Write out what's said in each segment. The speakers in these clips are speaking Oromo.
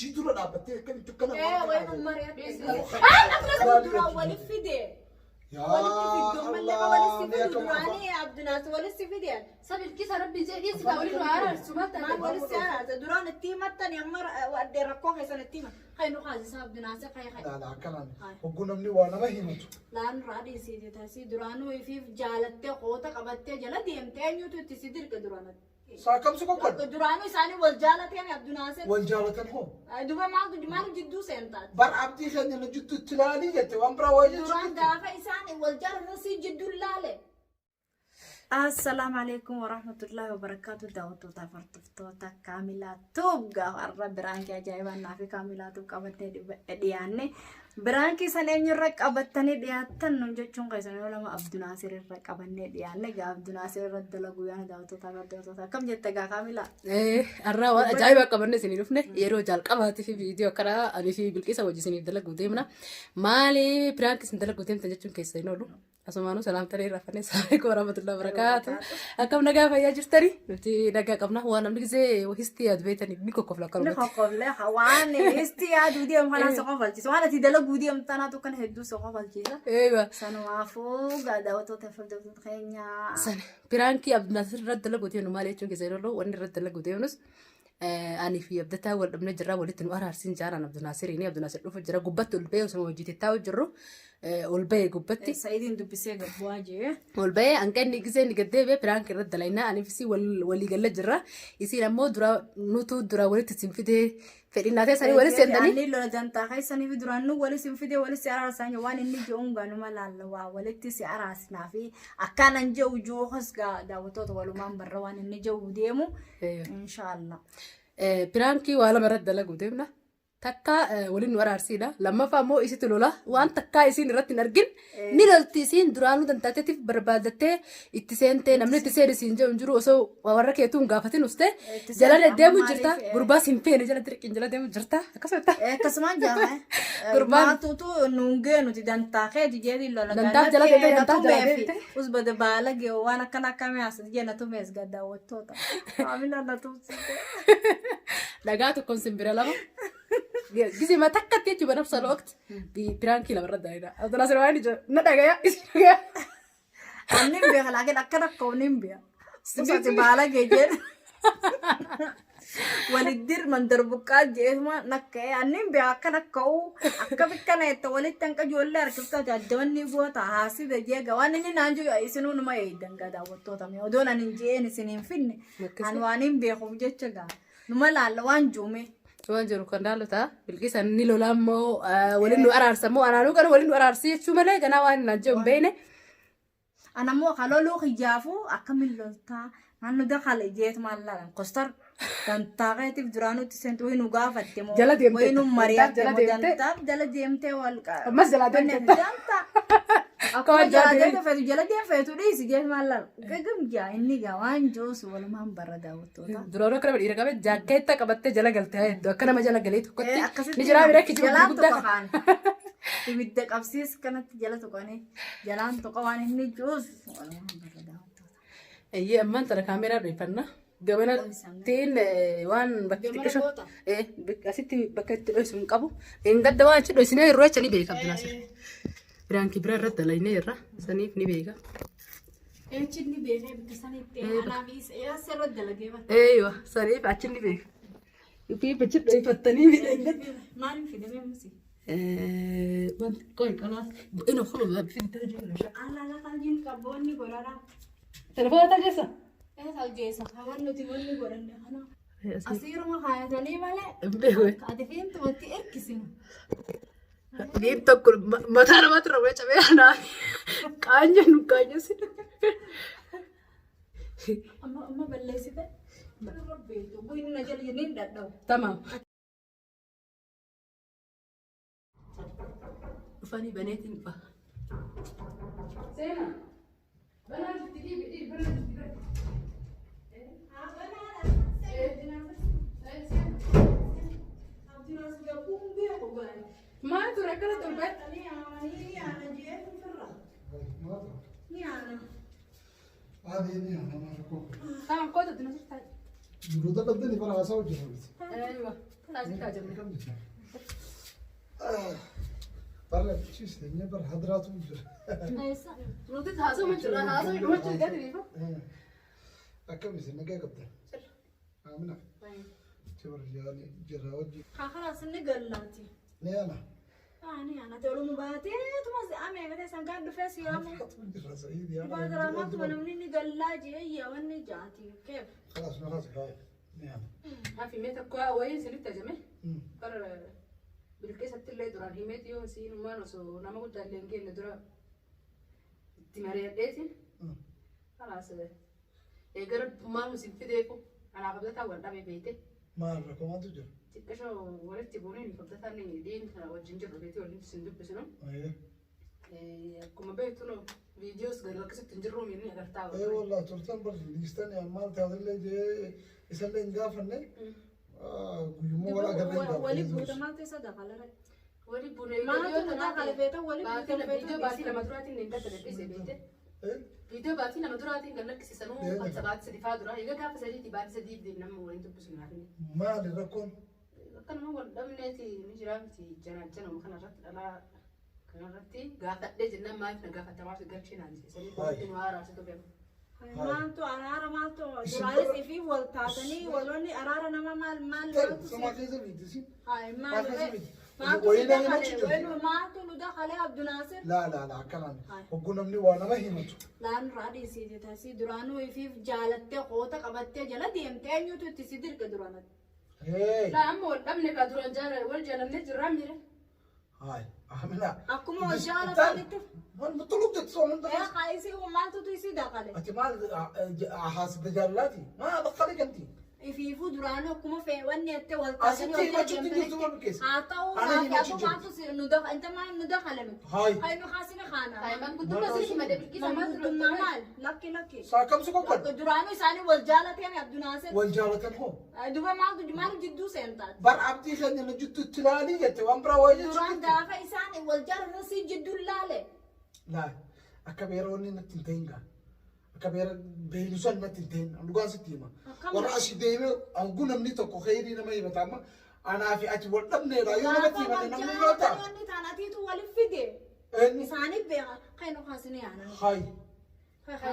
Si dura dhaabbattee akkamitti akkana Ee waan wayi kana nu mari'atte. haasa'u? Aa duraan waliif fide. Yaa Walitti fiddu ammallee ka walitti Allah, fidu mee akkam duraanii Abdunaas walitti fide. Sabilkisa rabbi jedhii si waliin nu araarsu maal Maal taate? walitti araarsa duraan itti himattani amma addee rakkoo keessan itti hima. Kai nu kaasisa Abdunaas kai kai. Laa laa akkanaan hogguu namni waa nama himatu. Laan raadii siiti taasii duraanuu ifiif jaalattee qoota qabattee jala deemtee eenyutu itti si dirqe duraan. Saakkamsi qoqqoodha. Duraanuu isaanii wal jaalateen Abdunaas. Wal jaalatan hoo. Duba maaltu maal jidduu seentaati? Bar abdii keenya na jiddu itti laalii jette waan biraa waa Duraan jechuudha. gaafa isaan wal jaalatan si jidduu laale. Assalaamu alaikum warahmatullahi wabarakatuh. Daawwattoota hordoftoota Kaamilaa Tuub gaafa har'a biraankii ajaa'ibaa naa fi Kaamilaa Tuub qabattee dhiyaanne. Biraankii san eenyurra qabattanii dhiyaattan nun jechuun keessan yoo lama Abdunaasir irra qabannee dhiyaanne gaa Abdunaasir irra dalaguu yaana daawwattoota hordoftoota akkam jette gaa Kaamilaa? Har'aa waan ajaa'ibaa qabanne isinii dhufne yeroo jalqabaatiif viidiyoo akkanaa ani fi Bilqiisa wajji isiniif dalaguu deemna. Maali piraanki isin dalaguu deemtan jechuun keessa hin oolu. Asumaanuu salaamtanii irraa Assalamualaikum warahmatullahi wabarakatuh. Akkam nagaa fayyaa jirtani? Nuti nagaa qabna. Waan namni gisee histii yaadu beektanii ni kokkofla akka Ni dhumatti. qoqqooflee waan isti yaaduu deemu kanaa si qofalchiisa. Waan ati dalaguu deemtu tanaatu kan hedduu si qofalchiisa. Eegaa. Sanumaafuu gaa daawwattoota fi hordoftoota keenyaa. Sana piraankii Abdinaasir irratti dalaguu deemnu maal jechuun keessa yeroo wanni irratti dalaguu deemnus ani fi Abdataa wal dhabnee jirra walitti nu araarsin jaalan Abdinaasiriin Abdinaasir dhufu jira gubbatti ol ba'ee osuma hojii taa'u jirru ol ba'ee gubbatti. Sa'idiin dubbisee gabbu'aa jee. Ol ba'ee hanqinni gisee inni gaddeebi'ee piraankii irratti dalagnaa ani fi walii galla jirra isiin ammoo dura nutu dura walitti isin fidee fedhinnaa teessanii walitti seentanii. Anni lola dantaa keessanii fi duraan nu wali sin fidee wali si araarsan waan inni je'uun ganuma laalla waa walitti si araarsinaa fi akkaanan je'u juuhas gaa daawwattoota walumaan barra waan inni je'u deemu. Inshaallah. Piraankii waa lama irratti dalaguu deemna. Takka waliin nu araarsiidha. Lammaffaa immoo isitti lola. Waan takkaa isiin irratti hin argin ni lolti isiin duraanuu danda'ateetiif barbaadattee itti seentee namni itti seeni siin jedhu hin jiru osoo warra keetuu hin gaafatin ustee jala deddeemu jirta. Gurbaas hin feene jala dirqiin jala deemu jirta. Akkasuma Akkasumaan jaa. Gurbaan- Maaltuutu nuun geenu dantaa keeti jeetiin lola. Dantaaf jala deemte, dantaaf jala deemte. Usbada baala gee waan akkana akkamii haasati jee na tumees gaa daawwattoota. Maamila na tumsite. Dhagaa tokkoon simbira lama. Gizima takkatti jechuudha nafsa waqti piraankii lama irratti dalagna. Abdulaasir waan ijoo na dhagaya isin dhagaya. Anni hin beeka laakiin akka rakkoo ni hin beeka. Usati baala gee jeen. Waliddir mandarbuqqaa jeesuma nakka'ee anni hin beeka akka rakka'u akka bikkana jette walitti hanqa ijoollee harkiftoota addamanni goota haasida jeega waan inni naan jiru isinuu numa eeydan gaa daawwattoota mee odoon ani hin je'een isin hin finne Akkasii. ani waan hin beekuuf jecha gaa numa laalla waan juume. Waan jiru kan laalu ta'a. Bilqisan ni lola immoo waliin nu araarsa immoo anaanuu kana waliin nu araarsi jechuu malee ganaa waan naan jedhu hin beekne. Anammoo kaloluu kiyyaafuu akkamiin loltaa maal nu dakale jeet maal laalan kostar dantaa keetiif duraanutti seentu wayii nu gaafatte moo Jala deemte. wayii nu mari'atte Jala moo deemte. dantaaf jala deemtee wal Ammas jalaa deemte. Dantaa. Akkuma Waan jala jala deemte feetu jala deem feetu dhiisi jeet maal laalan gagam jaa inni gaa waan joosu walumaan barra daawwattoota. Duraanuu akka nama dhiira qabee jaakkeetta qabattee jala galte haa hedduu akka nama jala galee tokkotti Akkasitti ni jiraa bira kijiba jalaan gurguddaa tuqa kaan. Ibidda qabsiis kanatti jala tuqanii jalaan tuqa waan inni juus walumaan barra daawwattoota. Eeyyee ammaan tana kaameeraa dho'ifanna. Gamanattiin waan bakki xiqqisho asitti bakka itti dho'isu hin qabu. Gadda waan achi dho'isinee yeroo jecha ni beeka Abdinaasir. Biraankii bira irratti dalagnee jirra. Saniif ni beeka. Echi ni beekee bakka sanitti anaaf isa asirra dalagee bakka. Eeywa saniif achi ni beeka. Ifii achi dho'ifattanii miidhagatti. Maaliif fidamee musi? Wanti qoy qalaa ina kulu fidee jiru. Alla qaljiin qabboonni godhadha. Telefoona tajaajila. Ee qaljeessa hawan nuti wanni godhanne kana. Asiiruma kaayatanii malee Beeku. ati fiintumatti erkisinu. Niin tokko mataa namaatti irra bu'ee cabee anaa qaanya nu qaanyessi. Amma amma balleessite. Rabbi inni na jala jennee hin dhadhabu. Tamaam. Dhufanii baneetiin dhufa. Seena. Banaa jirti dhiibi dhiibi banaa jirti bari. Maal ture akkana torbee? Ani ni ana rakkoo. Tamam kootu dina sirtaa. Yeroo dadhabdanii bara haasaa hojjetan. Aywa. Laazim taajabne. Barra ciisteenye bara hadraatu jira. Eessa? Nuti haasawuma jirra haasawuma dhumachuu gadi dhiifa. Akkam isin nagaa qabdan? Amina. Jibra jaali jira wajji. Haa khalaas inni gallaati. Ni ana. Ani ana ta'uu baatee tuma amee gatee sangaan dhufee si yaamu. Jira Sa'iid yaa. Baagaraamaatuma namni inni gallaa jee yaa wanni jaati. Keef? خلاص خلاص هاي. Ni ana. Hafi mee tokko wayii isinitti ajame. Bara bilqeessatti illee duraan himeeti yoo isiin osoo nama guddaa illee hin geenye dura itti mari'adheetiin. Khalaas eegara maal isin fideefu anaaf abdataa wal dhabe beeyte. Maal rakkoomatu jira? Xiqqashoo walitti buuneen abdataan dhiin kana wajjin jirru beetii waliin isin dubbisnu. Akkuma beektu viidiyoos gadi lakkisitti hin jirru inni agartaa. Ee wallah turtan bar dhiistanii maal taatellee jee isallee hin gaafanne guyyummaa wal agarree Wali buuta maaltu isa dakala? Wali buunee Maaltu nu dakala beeta wali buuta viidiyoo baatii lama duraatiin hin gadda gadhiise beekte. Viidiyoo baatii lama duraatiin gad lakkisiisanuu kan baatii sadi faa dura. Egaa gaafa sadiitti baatii sadiif deemna nama waliin dubbisu naaf inni. Maali rakkoon? Akkanuma wal dhabneeti ni jira miti janajjanuma kanarratti dhalaa kanarratti gaafadhee jennaan maaliif na gaafatamaaf galchee naan jedhe sanii walitti nu haaraarsitu beeku. Maaltu araara maaltu duraanis fi wal taatanii waloonni araara nama maal maal maaltu Sama keessa miti isin. Hay maal Maal keessa miti? maaltu Wayii si nama dakale himachuu jirti. maaltu nu dakale Abdunaasir. Laa laa laa akkanaan hogguu namni waa nama himatu. Laan raadhiisiiti tasii duraanuu ifiif jaalattee qoota qabattee jala deemtee eenyutu itti si dirqe duraanatti. Hee. Laa amma wal dhabne kaa duraan jaala wal jaalannee jirraa mire. Haay Amina. Akkuma wal jaalatanitti. Maal mutuluu jettu soo hunda. Ee qaayisii maaltutu isii dakale. Ati maal haasida jaallati? Maa bakkale ganti? Ifiifuu duraanuu akkuma feewwanni jettee wal Asitti himachuutti jirtu maal keessa? Haa ta'uu Ana naaf himachuu yaadu maaltu si nu dakale inta maal nu dakale nuti. Haay. Hay nu haasina kaana. Hayi manguddummaa sirrii himate bilqisa maaltu Manguddummaa maal lakki lakki. Saakamsi qoqqoodha. Duraanuu isaanii wal jaalateen Abdunaasir. Wal jaalatan hoo? Duba maaltu maal jidduu seentaati. Bar abdii keenya nu jidduutti ilaalii jette waan biraa waayee Duraan jechuudha. gaafa isaan wal jaalatan si jidduu laale. Laa akka beeroonni natti hin ta'in gaa. Akka beera beeylusan natti hin ta'in dhugaan sitti hima. Akkam? Warra asii deemee hanguu namni tokko kheyrii nama himata amma anaa fi ati wal dhabneedha yoo namatti Gaafa himate wal namni jaalatan lolta. wanni taanatiitu walif fide. Eenyu? Isaaniif beeka. Kan nu kaasine yaana. Hayi.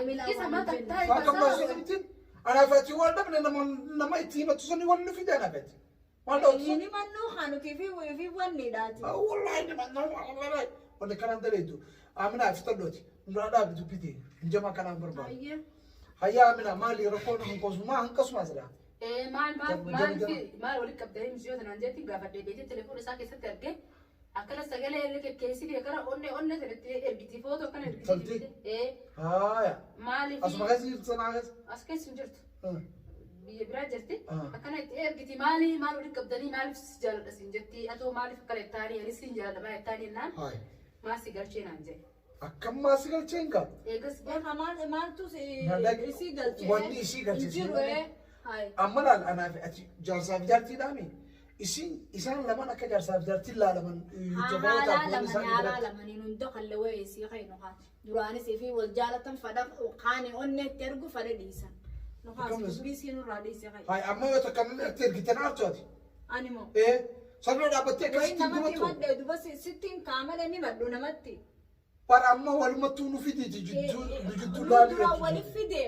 Bilqisa maal taktaa Saakam laasoo namitiin anaa fi ati wal dhabne nama nama itti himatu suni wal nu fide anaa fi ati. Wal dhawtu. Inni mannuu kanuti fi fi wanni dhaati. Wallahi nama nama wallahi. Wanni kanaan daleetu. Amina fi tollooti. Nurraa dhaabi dubbite. Hinjama kanaan barbaadu. Baay'ee. Hayyaa Amina maali rakkoon hanqasumaa hanqasumaa jira. Maal maal maal fi maal walitti qabdee misiyoo tanaan jetti gaafadhee beekte telefoon isaa keessatti argee akkana sagalee illee kekkeessii akkana onnee onnee sanatti ergiti footoo akkana ergiti. Tolti. Haaya. Maaliif Asuma keessa jirtu sanaa keessa. as keessa hin jirtu biyya biraa jirti Ah. akkana itti ergiti maali maal walitti qabdanii maaliif si jaaladha siin jetti atoo maaliif akkana ittaanii anis siin jaaladha maal ittaanii jennaan Haaya. maal si galchee naan jedhe. Akkam maal si galchee hin qabu? Eegas Beeka maal maaltu si isii galchee. Wanni isii galchee Hin jiru ee. Hayi. Amma laal anaa fi ati jaarsaaf jaartiidhaami. Isin isaan lamaan akka jaarsaaf jaartiin laalaman Haala lamanii haala lamanii nun dakalle wayii isii kaynu haa. Duraanis fi wal jaalatan fadha kaani onneetti ergu fadha dhiisan. Nu Akkam kaas isa? dubbii isii nurraa dhiisee kayi. Hayi amma yoo takka namni itti ergitan aartu ati. Ani moo. Ee sabni dhaabbattee Wayi akkasitti namatti gubattu. madde duba sittiin kaamale ni maddu namatti. Bar amma walumattuu nu fidiiti jidduu nu jidduu Nu laalii dura walif fide.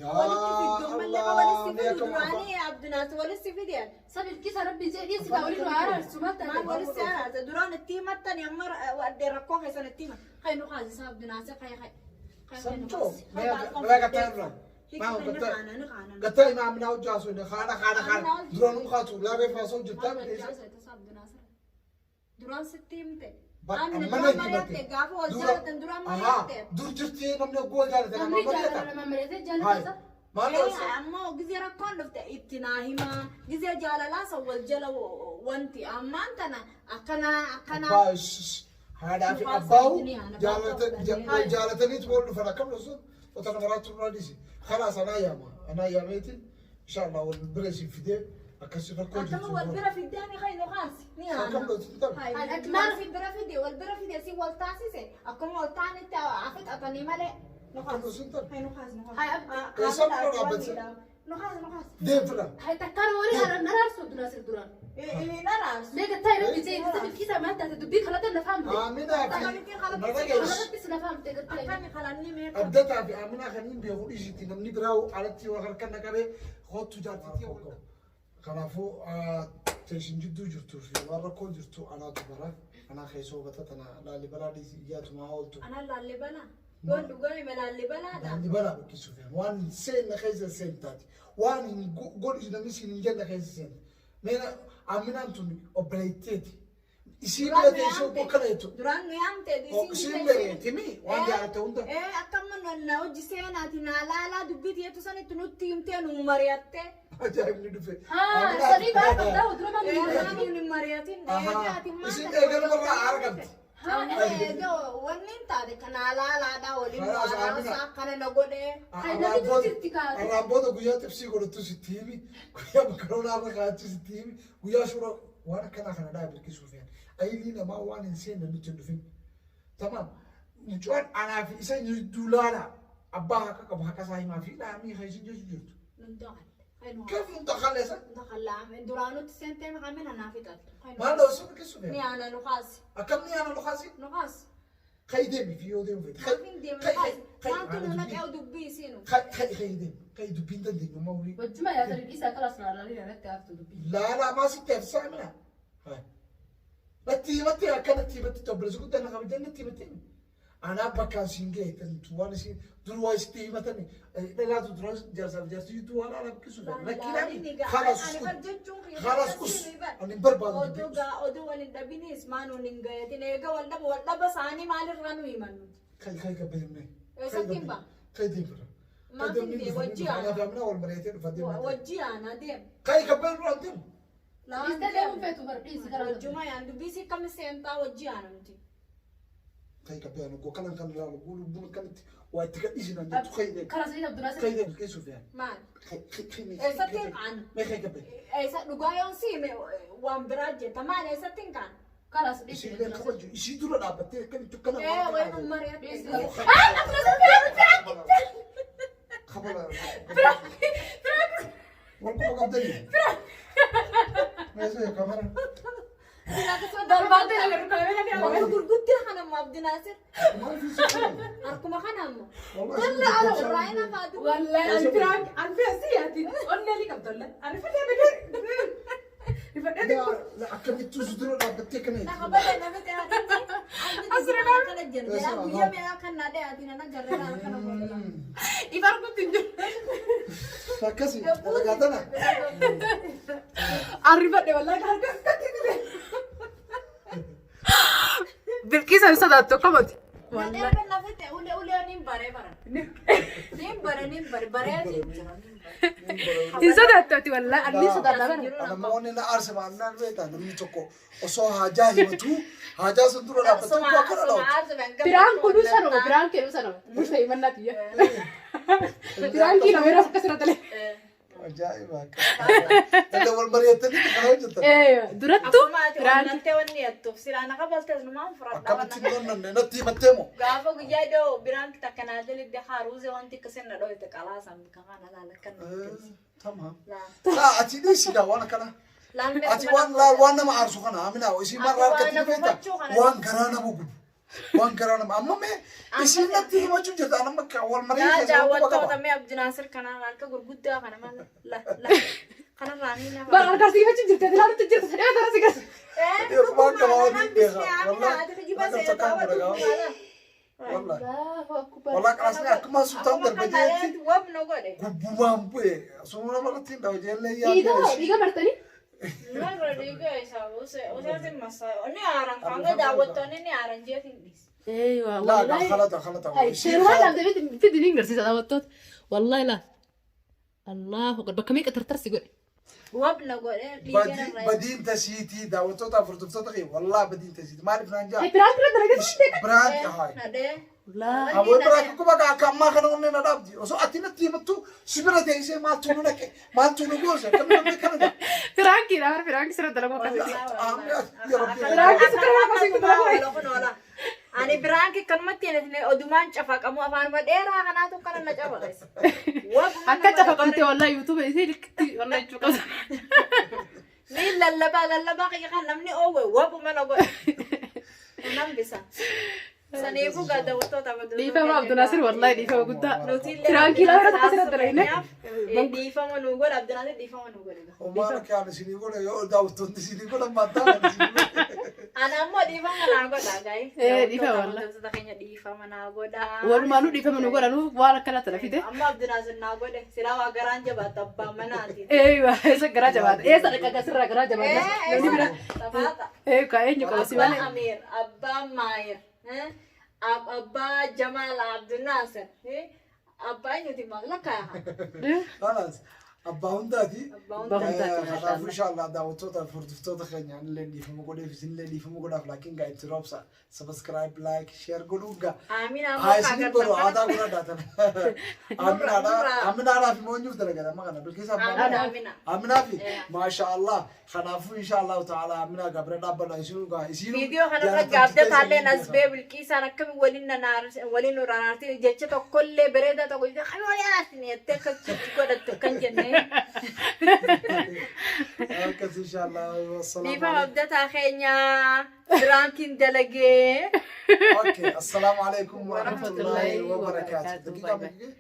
Yaa Walitti fiddu ammallee ka walitti Allah, fidu akkam duraanii Abdunaas walitti fide. Sa bilqisa rabbi jedhii si kaa waliin haaraarsu maal Maal taate. walitti haaraarsa duraan itti himattani amma addee rakkoo keessan itti hima. Kai nu kaasisa Abdunaas kai kai. Sancho, mee gattaa irraa. Maa gattaa gattaa ima amina hojjaa sun haadha haadha haadha duraanuu kaatu laaree faasoo hojjettaa Duraan sitti himte. Bar Amina amma duraan na mari'atte himate. gaafa wal jaalatan duraan mari'atte. Dur jirti namni hogguu wal jaalatan nama Namni mari'ata. jaalala nama mari'atee Hayi. jaalata. Maal Ee, ammoo gizee rakkoon dhufte itti naa himaa gizee jaalalaa san wal jala wanti ammaan tana akkana akkana Abbaa haadhaa fi abbaa'u jaalataniitu wal dhufan akkam dhufsun otoo nama raatu irraa dhiisi. Kalaas anaa yaama. Anaa yaameetiin inshallah wal bira isin fidee akkasii rakkoo akkama jirtu. wal bira fiddaani kaynu kaasi ni Akkam dhuftu ta'a. Maal fi bira fide wal bira fide si wal taasise akkuma wal taanitti afixatanii malee nu Akkam dhuftu ta'a. kaasi nu kaasi nu Hai, kaasi. Eessa bira dhaabbatse? Nukaas nukaas. Deem fira. Hay takkaan walii araarsu Abdulaasir duraan. Inni araarsu. Mee gattaa irratti jee itti bilqiisa maal taate dubbii kalata na faamte. Aaminaa fi na dhageessu. Kalattis na faamte gattaa. Akkami kalanni meeqa? Abdataa fi Aaminaa kan hin beeku dhiisitti namni biraa alatti yoo harka na qabee kootu jaartiitii wal Kanaafuu teessin jidduu jirtuu fi waan rakkoo jirtu anaatu bara. Anaa keessoo hubata tana Laalibalaa dhiisi iyyaatumaa ooltu. Anaan laallibalaa. Yoon dhugaa hime laallibalaadha. Laalibalaa buqqisuuf waan hin seenne keessa seentaati. Waan hin godhu namni siin hin jenne keessa seenta. Meena Aaminaan tun obboleetteeti. Isii bira teessoo akkana jettu. Duraan nu yaamte. Isiin beektimi waan jaalatte hunda. Ee akkama na hojii seenaati naa laalaa dubbii tiyeetu sanitti nutti himtee nu mari'atte. Ajaa'ibni dhufe. Haa sanii baay'ee qabdaa dura maal Ee nu mari'atin. Isiin eegalumarraa argamti. Wanni hin taate kana laalaadha waliin araarsa akkana na godhee. Arraan booda guyyaa xibsii godhattu sitti himi, guyyaa makaroonaa irra kaa'attu sitti himi, guyyaa shura waan akkanaa kana dhaa birkisuuf yaala. Ayilii namaa waan hin seenne nutti hin dhufin. Tamaam. Mucaan anaa fi isa jidduu laala. Abbaa haqa qabu haqa isaa himaa fi dhaamii kan isin jechu jirtu. Kif nun takhalesa? Duraanutti seentee maqamina naa fixattu. Maal dhoosu birkisuuf Ni yaala. aana nukaas. Akkam ni aana lukaasi? Nukaas. Kai deemi fi yoo deemu fedhe. Naafin deemu nukaas. Wanti nu naqee dubbii isiinu. Kai kai kai deemi. Kai dubbiin dandeenyu amma olii. Wajjuma yaatanii dhiisaa kalaas na laalii irratti haftu dubbii. Laalaa maa sitti hafsaa mina? Natti himatti akka natti himatti obboleessi guddaa na kabajaan natti himatti. Anaa bakkaan siin ga'e tantu waan isin dur waa isitti himatani dhalaatu dura jaarsaaf jaarsi jidduu waan alaa buqqisuu fedha. Lakki laami خلاص اسكت خلاص us ani hin barbaadu Oduu dubbii. gaa oduu wal hin dhabinis maa nuun hin gahetin eega wal dhaba wal dhaba isaanii maalirraa nu himannu. Kai kai gabbeemne. Eessatti hin ba'a? Kai deemra. Maaf hin deemu? Wajji aana. Anaaf amina wal mari'atee dhufa deemna. Wajji aana deem. Kai gabbeem duraan deemu. Dhiistee deemuun feetu bar dhiisi karaa. Wajjuma yaan dubbii si kam seentaa wajji aana nuti. Kai gabbeem goo kanan kan ilaalu lubbuun kanatti waa itti gadhiisinaan jettu kai deemu. Karaa sanii Abdulaasir. Kai deemu keessuuf yaala. Maal? Kai kai kai Eessatti hin qaanu? Mee kai gabbeem. Eessa dhugaa yoon siime waan biraa jetta maal eessatti hin qaanu? Kalaas dhiisi. Isiillee kabaju isii dura dhaabbattee akkamitti akkana Ee wayi nu mari'atte. Kabala. Wal quba qabdanii. Meeshaa kamara. Barbaadde agarru kaamera ni Waan gurguddaa kana ammoo Abdinaasir. Maal fi sirrii? Harkuma kana ammoo. Wallahi Ala irraa faatu. Wallahi ani piraank ani feesi ati onnee ni qabdu wallahi ani fedhee fedhee fedhee Akkamittuu si dura dhaabbattee akkana Na jetti. kabale na fite ati. Asirra kana jenna. Guyyaa meeqa kan na dhee na garee kana godha. Ifa arguutti hin jiru. Akkasi dalagaa tana. Arrifadhe wallahi harka akkatti dhibee. Bilqiisa hin sodaattu akkamati. Na dhee na fite ulee ulee niin baree bara. Niin bare niin bare baree jira. Hin sodaattu ati wallahi ani sodaadha bara. Namoonni na aarse maannaan beektaa namni tokko osoo haajaa himatu haajaa sun dura dhaabbattee utuu akkana dhaabatu. Biraan kunuu sanuma biraan keenuu sanuma. Bulta himannaa tiyya. Biraan kii nama yeroo akkas irra talee. Ajaa'iba akka. Illee wal mari'attanii kana hojjetan. Durattuu biraan Onnantee wanni jettuuf silaa na kabaltees numaan fudhadha. Akkamitti hin onnanne natti himattee moo? Gaafa guyyaa dhiyoo biraan takka naa jalidde haruuze wanti akkasii na dhoyte qalaasan kamaan alaala kan Tamam. Laa ati dhiisi gaa waan akkana. Ati waan waan nama aarsu kana Aminaa isii marraa harkatti ni beekta waan garaa nama gubu. Waan garaa nama amma mee isiin natti himachuu jirta amma wal marii Yaa keessa wal quba daawwattoota qaba. mee Abdinaasir kanaan harka gurguddaa kana maal la la kanarraa ni nama. Bara harkaasiifachuu jirti ati ilaalutti jirti sadee tara si gasa. Waan qaba waan beeka. Wallahi. Wallahi. Allahu akbar. Wallahi qalaasni akkuma sultaan darbe jeetti Wabno godhe. gubbumaan bu'e suma namarratti hin dhawu jeellee Dhiiga yaadde. dhiiga martanii. Narra dhiiga isaa usaatiin masaa ni aaran kan daawwattoonni ni aaran jeetiin dhiis. Eeywa Laa gaa khalata khalata. Seeruma laamtee fidini hin garsiisa daawwattoota. Wallahi laa. Allahu akbar bakka meeqa tartarsi godhe. Wabna godhe dhiiga narra. Badiin tasiitii daawwattoota hordoftoota kee wallahi badiin tasiitii maaliif naan jaa? Hay biraan bira dalagaa turte. Biraan haay. Nadhee. Laa. Aboo biraa kukkuma gaa akka ammaa kana onnee na dhaabdi. Osoo ati natti himattu si bira teessee maaltu nu dhaqe maaltu nu goose akkamitti namni kana jaa? Firaankiidha bara firaanki sirra dalaguu akkasitti. Ya Rabbi. Firaanki sirra akkasitti dalaguu. Ani biraanki kanumatti hin odumaan cafaqamu afaanuma dheeraa kanaatu kana na cafaqes. Akka cafaqamte wallahi YouTube isii likkiti wallahi jechuu qabda. Ni lallabaa lallabaa kiyya kan namni oowwe wabuma na godhe. Nan bisa. Saniifuu gaa daawwattoota amantoota. Dhiifama Abdulaasir wallahi dhiifama guddaa. Nuti illee Piraankii lama irratti akkasirratti dalagne. Dhiifama nu godha Abdulaasir dhiifama nu godhe. Homaan kan isinii godhe yoo daawwattoonni isinii godhan maattaa kan isinii godhe. Ana ammoo dhiifama naa godha gaa'e. Eh, dhiifama wallahi. Amantoota keenya dhiifama naa godha. Walumaanuu dhiifama nu godha nuuf waan akkana tana fide. Amma Abdulaasir naa godhe silaa waa garaan jabaata abbaa manaati. Eeywa eessa garaa jabaata eessa dhaqa gasirraa garaa jabaata. Namni bira Safaata. ee ka eenyu qaba si Abbaa malee. Amiir, Abbaa Maayir, Abbaa Jamaal Abdulnaasir, Abbaa eenyuti maal lakkaa? Kanaas abbaa hundaati. Abbaa Abbaa hundaati. Kanaafuu inshallah daawwattoota fi hordoftoota keenya anillee dhiifama godheef isinillee dhiifama godhaaf laakiin gaa itti roobsa subscribe like share godhuu gaa. Amiin Haa ammoo isin baru aadaa godhadhaa tana. Aminaadhaa fi moonyuuf dalagan amma kana bilkeessa Amina, Amina. Aminaa fi maasha Allah kanaafuu insha Allah ta'ala Aminaa gaa bira dhaabbadha isinuu gaa isinuu. Viidiyoo kanarra gaabda taalleen as bee bilqiisaan akkami waliin waliin nuraanaartiin jecha tokkollee bareedaa tokko jecha kan waliin anaartiin jettee akka godhattu kan jennee. Akkas insha Allah. Wassalaamu Dhiifama alaikum. abdataa keenya biraankiin dalagee. Okay, assalamu alaikum warahmatullahi Warahmatullahi wabarakatuh. wabarakatuh. Daqiiqaa Bye bye. meeqa?